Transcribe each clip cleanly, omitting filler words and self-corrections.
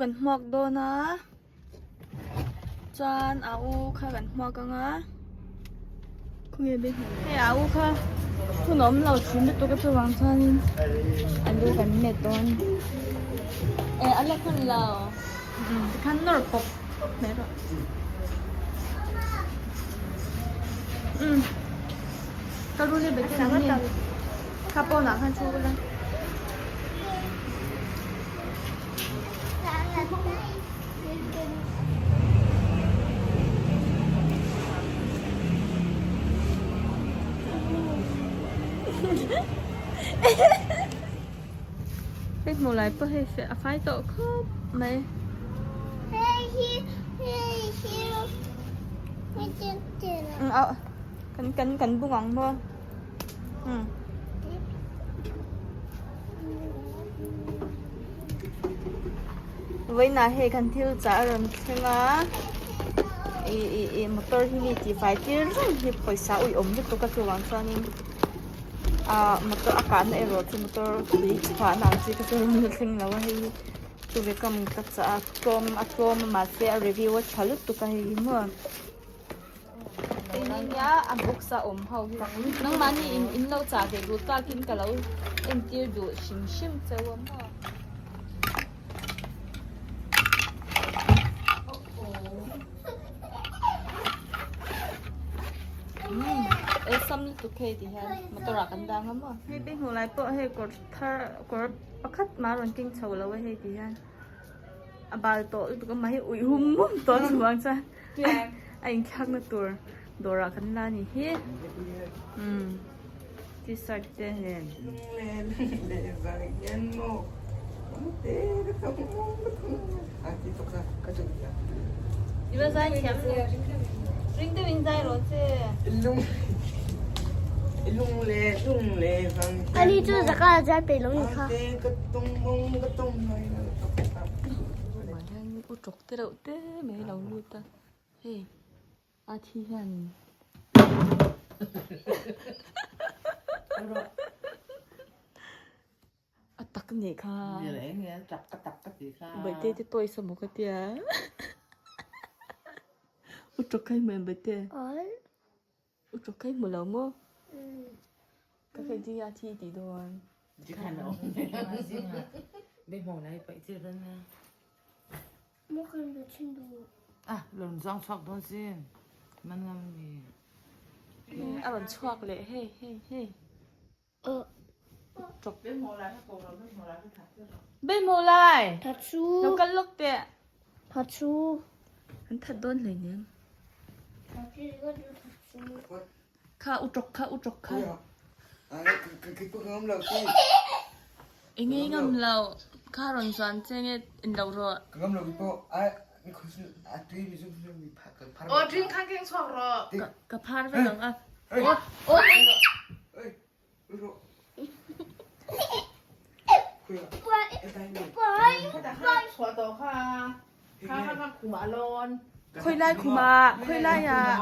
kan hmuak dawn a chuan a u kha kan hmuak ang a khawnge be hei a u kha hun a awm lo thin lutuk a chuvang chuanin a lu kan met dawn eh a la hun lo tikhan nawr pawp pawp mai rawh umm ka lu hi bete kha pawnah khan thu ula. Hei hmuh lai pawh hei a fai tawh khawp mai. Kan kan kan bung ang maw. Vawiinah hei kan thil chah a rawn thleng a ih ih ih motor hi mi tihfai tir reng hi pawisa ui awm lutuk a chuvang chuanin ah motor a kahna erawh chu motor tui chhuahna ang chi kha chu rawn la thleng lo a hei hi chuvekam ka chah a tlawm a tlawm a mahse a review a tha lutuk a hei hi maw. Nia a box a awm ho hi nangmahni in in lo chah ve duh takin ka lo entir duh hrim hrim cheu a maw. Awlsam lutuk hei ti hian motor ah kan dang a maw. Hei beng hmuh lai pawh hei kawr thar kawr pakhat mah rawn keng chho lo a hei ti hian. A bal tawh lutuk a mahni uih hum hum tawh chuvang chuan a inthlak na tur dawrah kan la a ni hi umm t-shirt te nen. Ani chu zaka a zai peih lo ni kha. U tawk te reuh te mai lo lut a hei a thi hian a tak nih kha Bawihtei te toys emaw ka tia u tawk kha i hmu em Bawihtei U tawk kha i hmu lo maw? Ka hei ding a thi tih dawn. A rawn chhuak leh hei hei hei. Tawk. Be hmuh lai. Lo kal lawk teh. An that dawn hleinem. Kha u tawk kha u tawk kha. Enge i ngam lo kha rawn zuan che nge in lo rawh. Ka phar vek ang a. Khawi lai khum ah khawi lai ah.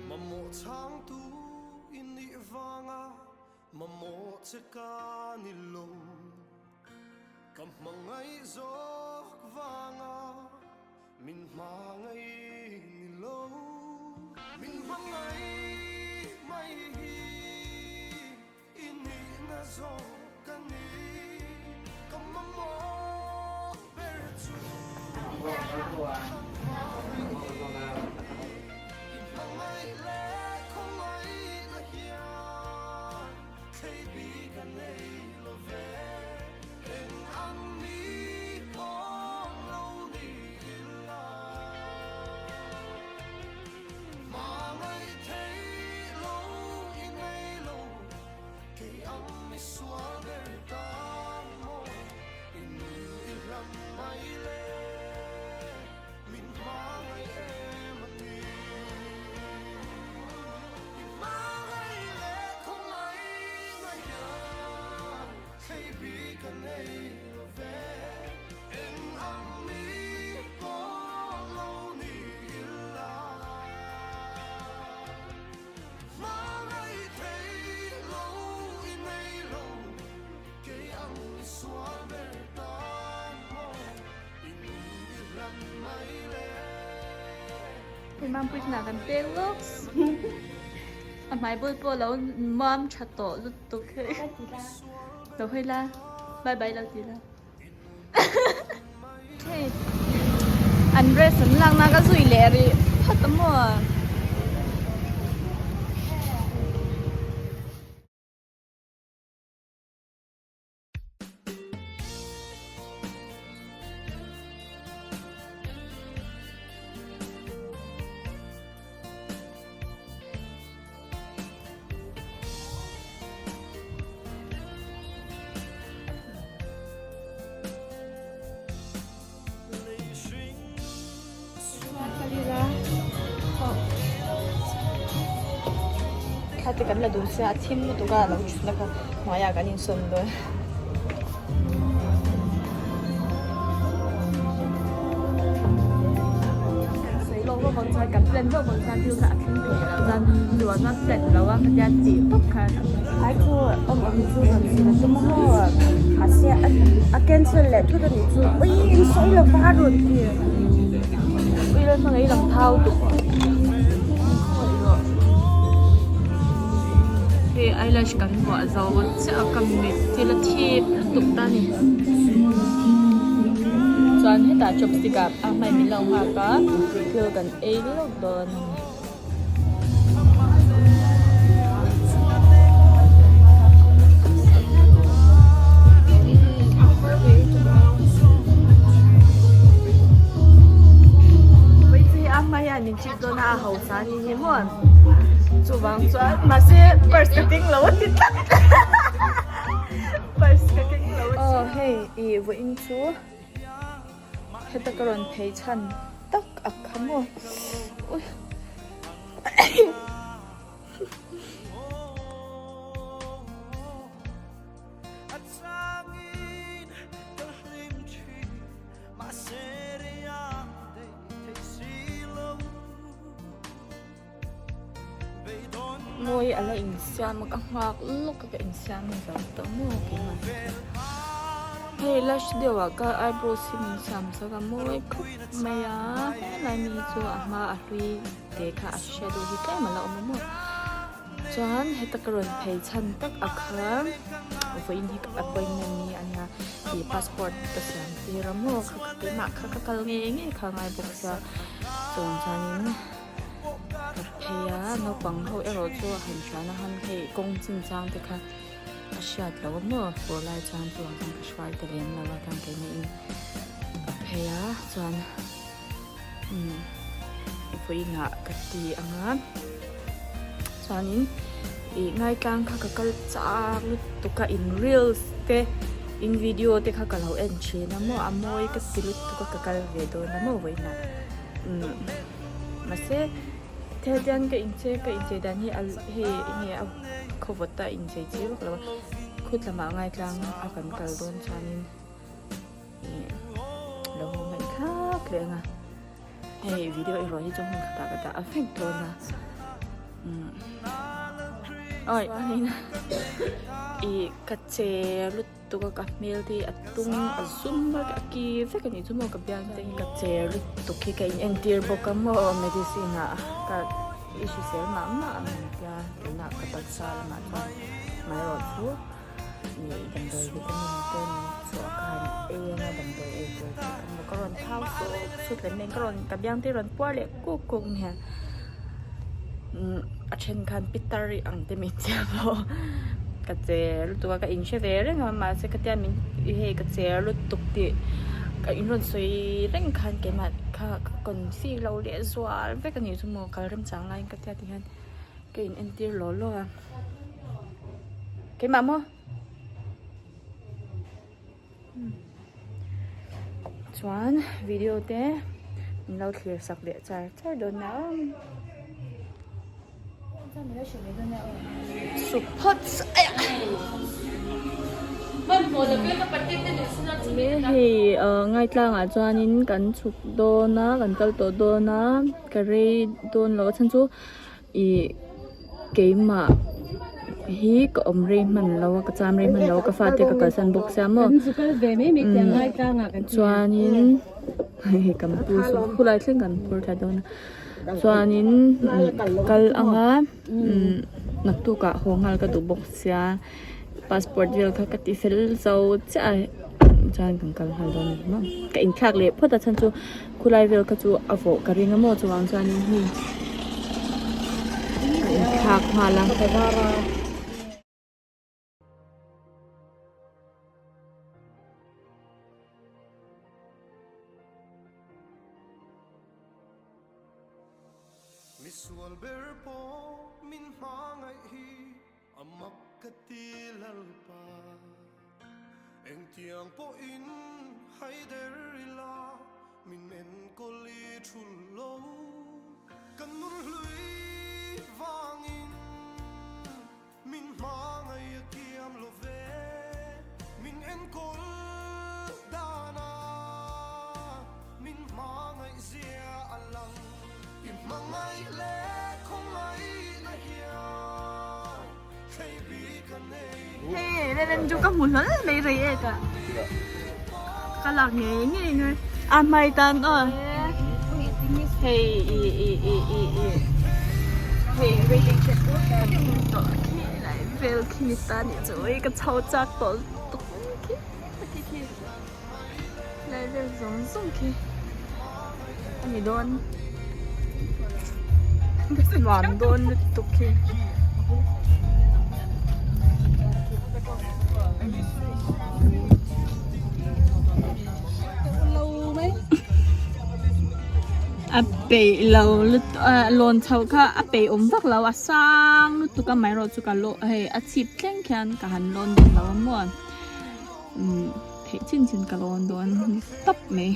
Mamawh chhangtu i nih vanga mamawh che ka ni lo. Ka hmangaih zawk vanga min hmangaih ni lo. Min hmangaih mai hi i nihna zawk ka ni. Ka mamawh ber chu i hmangaih leh khawngaihna hian thlei bik a nei lo ve. Eng ang mi pawh lo ni ila hmangaih theih lo i nei lo kei ang mi sual ber tan maw i nun i hlam mai le min hmangaih em a ni. I hmangaih leh khawngaih ngaihna Thei bik a nei lo ve, eng ang mi pawh lo ni ila. Hmangaih thei lo i nei lo, kei ang i sual ber tan maw i nun i hlan mai le. Hei Mampui thinah kan peng lawk, a hmai bul pawh lo mam tha tawh lutuk. Lo hawi la bye bye lo ti la hei an dress an lak na ka zui leh rih phawt a maw. Thla te kan la duh sia a thim lutuk a lo thutna kha hnuaiah kan insawn dawn. Sawi lawk lawk ang chuan kan plan lawk ang chuan thil kha a thleng thei lo chuan duh chuan plan lo a khatia tih tawp khan Ai chu awm awm chu rawn sawi tum haw mahse a cancel leh thut a nih chu ui in sawi lo va rawn ti. Ui rawn hmang ei lang thau tuk Hei eyelash kan vuah zo chiah a ka mit thil a thip lutuk ta a ni. Chuan hetah chopstick ah a hmai min lo nghak a thil kan ei lawk dawn a ni. Min chip dawn a a hausa a ni hi maw chuvang chuan mahse purse ka keng lo a ti tlat purse ka keng lo a ti aw hei ih vawiin chu heta ka rawn phei chhan tak a kha maw ui. Mawi a la insiam a ka nghak lawk a ka insiam zo tawh maw keimah hi chuan hei lash deuh ah ka eyebrows hi min siam sak a mawi khawp mai a helai mi hi chu a hma a hlui te kha a shadow hi tlem a la awm a maw chuan heta ka rawn phei chhan tak a kha vawiin hi ka appointment ni a nia ih passport ka siam tir a maw kha keimah kha ka kal ngei ngei kha a ngai bawk sia chuan chuanin. Ka phei a, naupang ho erawh chu a han hran a han hei kawng chin chang te kha a hriat loh a maw fur lai chuan chu ang khan ka hruai ta lem lo a chuan keimah in ka phei a chuan umm vawiinah ka ti ang a chuanin ih ngaitlang kha ka kal chak lutuk a in reels te in video te kha ka lo en thin a maw a mawi ka ti lutuk a ka kal ve dawn a maw vawiinah umm. Mahse thil hian ka inchei ka inchei dan hi a hei enge a khawvawt a inchei chi vak lo a khut lamah ngaitlang a kan kal dawn chuanin ih lo haw hman thlak leh ang a hei video erawh hi chu hmun khatah ka dah a vek dawn a umm awi ih ka che lut. Tuka ka hmel te hi a tung a zum vek a ki vek a nih chu maw ka biang te hi ka cher lutuk hi ka in entir bawk a maw medicine ah ka i hrisel mah mah a ni tia tunah ka taksa lamah chuan amaherawh chu ih damdawi vitamin te min chhuah khan ei anga damdawi ei tur te ka hmu ka rawn thau sut sut leh mai ka rawn ka biang te rawn puar leh kuk kuk nia umm a then khan pitar ang te min chiah pawh ka cher lutuk a ka inhre ve reng a mahse khatia min hei ka cher lutuk tih ka in rawn sawi reng khan keimah kha ka confi lo leh zual vek a nih chu maw kal remchang laiin ka tia ti hian ka in entir law law a keimah maw. Chuan video te min lo thlir sak leh char char dawn a suk phawt hei ngaitlang ah chuanin kan chhuk dawn a kan kal tawh dawn a ka rei dawn lo a chhan chu. Ih keimah hi ka awm rei hman lo a ka cham rei hman lo a ka fate ka kalsan bawk sia maw chuanin hei kan pu saw khulai thleng kan phur thla dawn a chuanin kal anga naktuk ah haw nghal ka duh bawk sia passport vel kha ka ti fel zo chiah a chuan kan kal nghal dawn a ni maw ka inthlak leh phawt a chhan chu. Khulai vel kha chu a vawh ka ring a maw chuvang chuanin hei a inthlak nghal a. Misual ber pawh min hmangaih hi a mak ka ti lalpa. Engtiang pawhin haider ila min enkawl i thul lo. Kan nun hlui vangin min hmangaih a kiam lo ve. Min enkawl dan a min hmangaih zia a lang. I hmangaih leh khawngaihna hian. Hei Reverend chu ka hmu hlawl mai rei e ka ka lak ngei ngei ngai a hmai tan aw hei i i i i i hei railing khi kan hmu tawh khi lai vel khi ni ta nih chu ui ka chho chak tawh lutuk khi khi khi lai vel zawng zawng khi a ni dawn nuam dawn lutuk khi. A peih lo lutuk a lawn chhoh kha a peih awm vak lo a sang lutuk a amaherawhchu chu ka law hei a chhip thleng khian ka han lawn dawn lo a maw. Umm theih chin chin ka lawn dawn ni tawp mai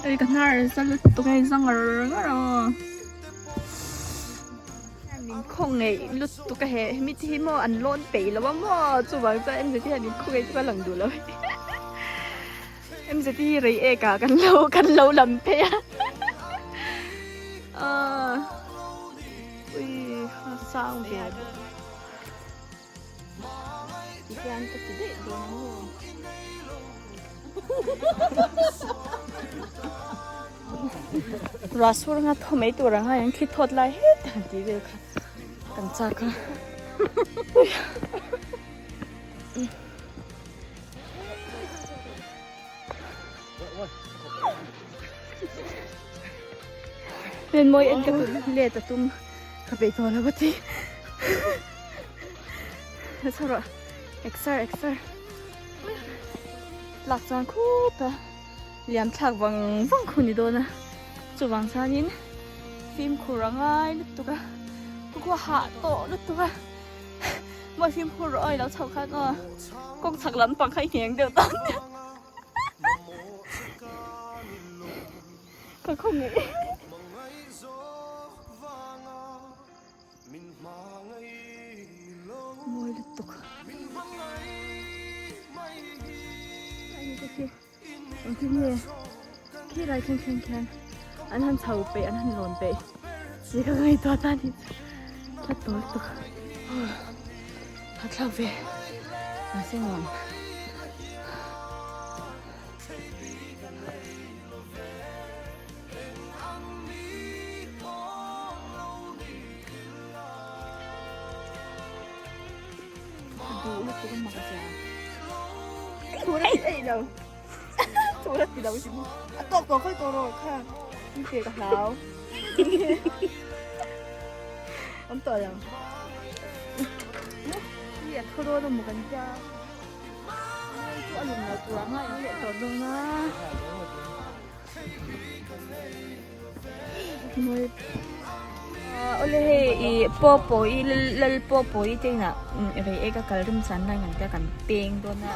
hei ka hnar za lutuk a hei za ngar ngar a min khawngaih lutuk a he hemi te hi maw an lawn peih lo a maw chuvang chuan MZT hian min khawngaih chu ka lang duh lo MZT hi rei ek ah kan lo kan lo lam phei a aaa ui ha. sang ve bawk a ti hian ka ti daih dawn a maw. Ruah sur anga thaw mai tur anga hian khi thawt lai het han tih vel kha kan chak a. Lenmawi en ka tum let a tum ka peih tawh lo a ti. Chho rawh exer exer lak chuan khup a liam thlak vang vang khu ni dawn a chuvang chuanin fimkhur a ngai lutuk a khua hah tawh lutuk a mawi fimkhur rawh aw i lo chhoh khan aw kawng chhak lampang kha i ngheng deuh dawn nia ka khawngaih. Mawi lutuk engtin nge khi lai thleng thleng khian an han chho peih an han lawn peih tih ka ngaihtuah ta a ni hla tawh lutuk hahthlak ve mahse nuam. Awle hei ih paw paw i lal paw paw i te inah rei ek a kal rem chan lai ngan te a kan peng dawn a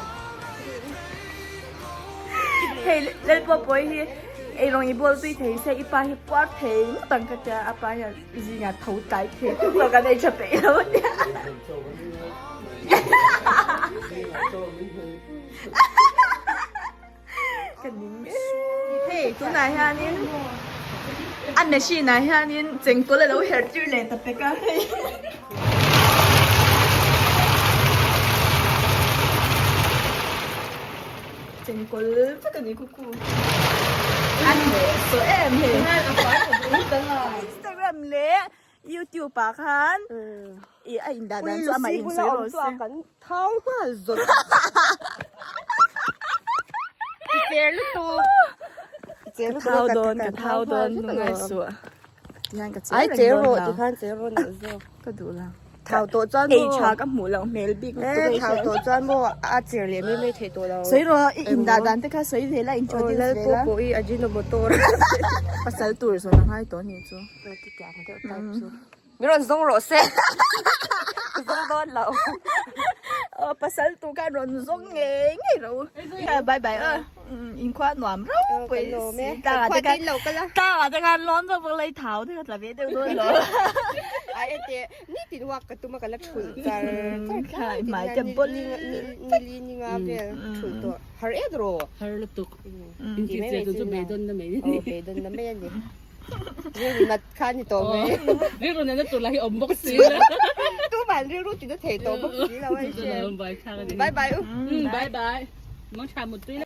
hei lal paw paw i hi eirawng i bawl tui thei se i pa hi puar thei ngawt ang ka tia a pa hian zingah tho tlai thei tawk an ei tha peih lo a nia. Ka ning Hei tunah hianin a machine ah hianin chengkawl a lo her tir leh ta pek a hei. Chengkawl vek a ni kuku. A hneh tawh em hei. Instagram leh YouTube ah khan ih a indah dan chu amah insawi rawh se. Kan thau nghal zawt. I cher lutuk. I cher lutuk. Ka thau dawn, ka thau dawn ngai suh. Tihian ka cher Ai reng cher dawn rawh lo. tikhan cher rawh nalh zawk. Ka duh lo. Thau tawh chuan maw. Ei tha ka hmuh loh hmel bik lutuk E thau tawh chuan maw a cher leh mai mai theih tawh lo. Sawi rawh i indah dan te kha sawi ve la introduce ve la. Lal pawh pawh i Ajinomoto. Pasal tur zawn a ngai tawh a nih chu. Chutiang deuh type chu. Mi rawn zawng rawh se. Ka zawng dawn lo. Aw pasal tur khan rawn zawng ngei ngei rawh u. Bye bye aw. Inkhua nuam rau pawh i si. Tlangah te khan tlangah te khan lawn vak vak la i thau te kha tla ve deuh dawn lo. Ai ete nitin walk ka tum a ka la thulh char char Kha i hmai te bawl nili ninga vel thulh tawh. Har et rawh. Har lutuk. Inti che chu beidawn na mai a ni. Aw beidawn na mai a ni. Rilru nat kha a ni tawh mai. Rilru natna tur lah hi awm bawk si lo. Tuman rilru tina thei tawh bawk si lo a i hria. Bye bye u. Bye bye. Mangtha mutui la.